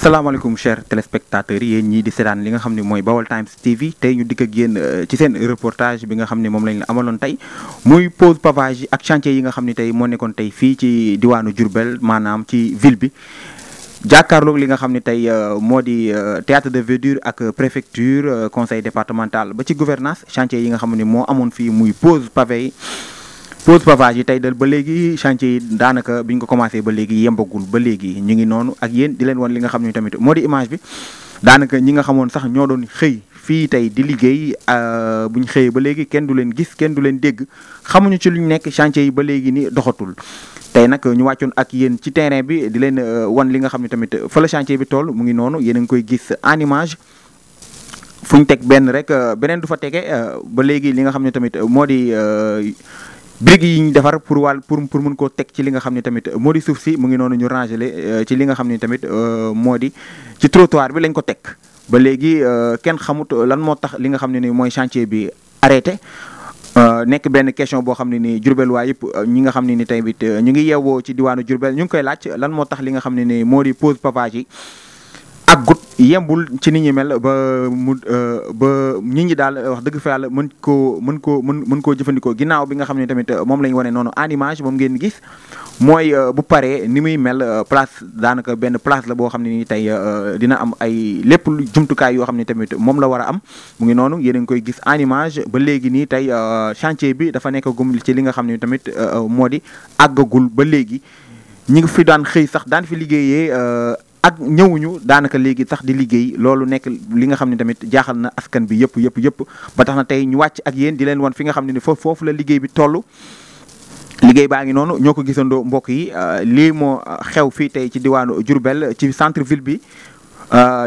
asalaamaaleykum chers téléspectateurs yéen ñii di seetaan li nga xam ne mooy BaolTimes TV tey ñu dikk ak yéen ci seen reportage bi nga xam ne moom lañ la amaloon tey muy pose pavage ak chantier yi nga xam ne tey moo nekkoon tey fii ci diwaanu Diourbel maanaam ci ville bi jàkkaarloog li nga xam ne tey moo di théâtre de verdure ak préfecture conseil départemental ba ci gouvernance chantier yi nga xam ne moo amoon fii muy pose pavage yi tey dal ba léegi chantier yi daanaka bi ñu ko commencé ba léegi yembagul ba léegi ñu ngi noonu ak yéen di leen wan li nga xam ne tamit moo di image bi daanaka ñi nga xamoon sax ñoo doon xëy fii tey di liggéey bu ñu xëyee ba léegi kenn du leen gis kenn du leen dégg xamuñu ci lu ñu nekk chantier yi ba léegi ni doxatul tey nag ñu wàccoon ak yéen ci terrain bi di leen wan li nga xam ne tamit fa la chantier bi toll mu ngi noonu yéen a ngi koy gis en image fu ñu teg benn rek beneen du fa tege ba léegi li nga xam ne tamit moo di briques yi ñu defar pour mën koo teg ci li nga xam ne tamit moo di suuf si mu ngi noonu ñu rangele ci li nga xam ne tamit moo di ci trottoir bi lañ ko teg ba léegi kenn xamut lan moo tax li nga xam ne ni mooy chantier bi arrêté nekk benn question boo xam ne ni Diourbel waa yëpp ñi nga xam ne ni tamit ñu ngi yeewoo ci diwaanu Diourbel ñu ngi koy laaj lan moo tax li nga xam ne ni moo di pose pavage yi ak gut yembul ci nit ñi mel ba nit ñi daal wax dëgg fa yàlla mën koo jëfandikoo ginnaaw bi nga xam ne tamit moom la ñu wane noonu en image moom ngeen gis mooy bu paree ni muy mel place daanaka benn place la boo xam ne ni tey dina am ay lépp lu jumtukaay yoo xam ne tamit moom la war a am mu ngi noonu yéen a ngi koy gis en image ba léegi nii tey chantier bi dafa nekk gum ci li nga xam ne tamit moo di àggagul ba léegi ñi ngi fi daan xëy sax daan fi liggéeyee ak ñëwuñu daanaka léegi sax di liggéey loolu nekk li nga xam ne tamit jaaxal na askan bi yëpp ba tax na tey ñu wàcc ak yéen di leen wan fi nga xam ne ni foofu la liggéey bi toll liggéey baa ngi noonu ñoo ko gisandoo mbokk yi lii moo xew fii tey ci diwaanu Diourbel ci centre ville bi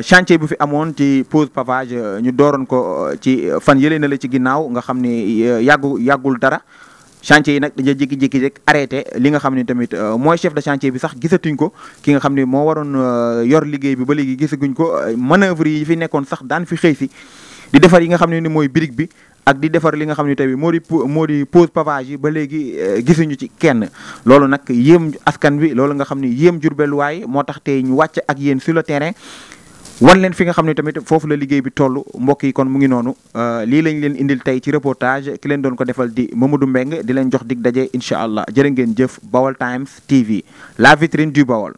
chantier bu fi amoon ci pose pavage ñu dooroon ko ci fan yëlee na la ci ginnaaw nga xam ne yàggul dara chantier yi nag dañoo jékki-jékki rek arrêté li nga xam ne tamit mooy chef de chantier bi sax gisatuñ ko ki nga xam ne moo waroon yor liggéey bi ba léegi gisaguñ ko manœuvre yi fi nekkoon sax daan fi xëy si di defar yi nga xam ne ni mooy brique bi ak di defar li nga xam ne tamit moo di pose pavage yi ba léegi gisuñu ci kenn loolu nag yéem askan wi loolu nga xam ne yéem Diourbel waaye moo tax tey ñu wàcc ak yéen sur le terrain wan leen fi nga xam ne tamit foofu la liggéey bi toll mbokk yi kon mu ngi noonu lii lañ leen indil tey ci reportage ki leen doon ko defal di Mamadou Mbeng di leen jox dig daje incha allah jërë ngeen jëf BaolTimes TV la vitrine du Baol.